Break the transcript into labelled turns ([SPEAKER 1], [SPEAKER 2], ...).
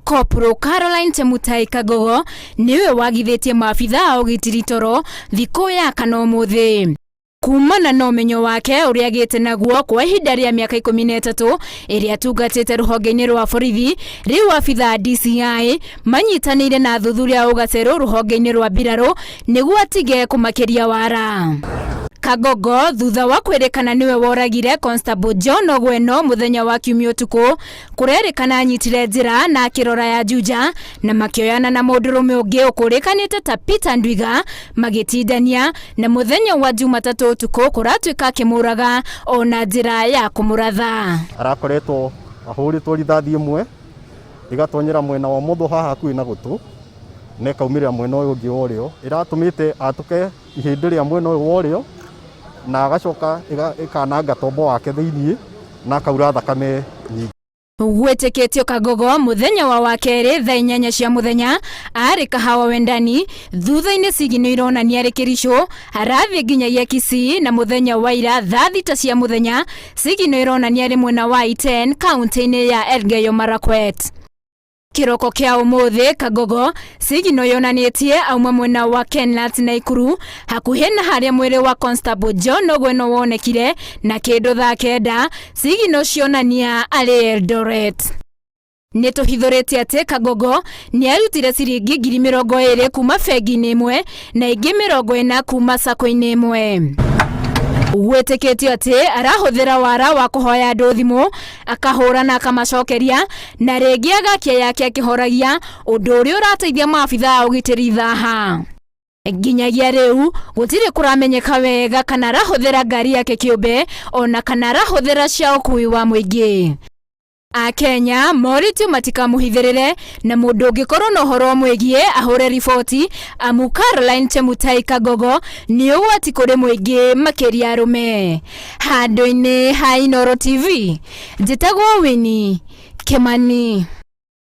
[SPEAKER 1] Kopro Caroline Chemutai Kagogo nĩwe wagithĩtie maabitha a ũgitĩri toro thikũ ya kana ũmũthĩ. Kumana na ũmenyo wake ũrĩa agĩte naguo kwa ihinda rĩa mĩaka 13 ĩrĩa atungatĩte rũhonge-inĩ rwa borithi, rĩu abitha a DCI manyitanĩire na athuthuria a ũgacerũ rũhonge-inĩ rwa mbirarũ nĩguo atige kũmakĩria wara. Kagogo thutha wa kwĩrĩkana nĩwe woragire Constable John Ogweno mũthenya wa Kiumia ũtukũ, kũrerĩkana anyitire njĩra na akĩrora ya Juja na makĩoyana na mũndũrũme ũngĩ ũkũrĩkanĩte ta Peter Ndwiga magĩtindania na mũthenya wa Jumatatũ ũtukũ kũratuĩka akĩmũraga o na njĩra ya kũmũratha.
[SPEAKER 2] Arakoretwo ahũrĩtwo rithathi ĩmwe ĩgatonyera mwena wa ũmotho haha hakuhĩ na gũtũ na ĩkaumĩrĩra mwena ũyũ ũngĩ wa ũrĩo, ĩratũmĩte atũke ihĩndĩ rĩa mwena ũyũ wa ũrĩo na agacoka ĩkananga tombo wake thĩiniĩ na akaura thakame nyingĩ.
[SPEAKER 1] Gwĩtĩkĩtio Kagogo mũthenya wa wakerĩ thaa 8 cia mũthenya arĩ kahawa Wendani, thutha-inĩ cigino ironania arĩ Kĩricũ arathiĩ nginyagia Kisii, na mũthenya wa ira thaa 6 cia mũthenya cigino ironania arĩ mwena wa Iten kaunti-inĩ ya Elgeyo Marakwet. Kĩroko kĩa ũmũthĩ Kagogo cigino yonanĩtie auma mwena wa Kenlat na Ikuru hakuhĩ na harĩa mwĩrĩ wa Constable John Ogweno wonekire, na kĩndũ thaa 9 cigino cionania arĩ Eldoret. Nĩ tũhithũrĩtie atĩ Kagogo nĩ arutire ciringi 20,000 kuma bengi-inĩ ĩmwe na ingĩ 40 kuma sacco-inĩ ĩmwe. Gwĩtĩkĩtio atĩ arahũthĩra wara wa kũhoya andũ thimũ akahũra na akamacokeria na rĩngĩ agakia yake akĩhoragia, ũndũ ũrĩa ũrateithia maabitha a ũgitĩri thaha. Nginyagia rĩu gũtirĩ kũramenyeka wega kana arahũthĩra ngari yake kĩũmbe ona kana arahũthĩra cia ũkui wa mũingĩ. Akenya morĩtio matikamũhithĩrĩre na mũndũ ũngĩkorwo na ũhoro ũmwĩgiĩ ahũre riboti, amu Caroline Chemutai Kagogo nĩ ũgwati kũrĩ mũingĩ makĩria arũme. Handũ-inĩ ha Inooro TV, njĩtagwo Winnie Kimani.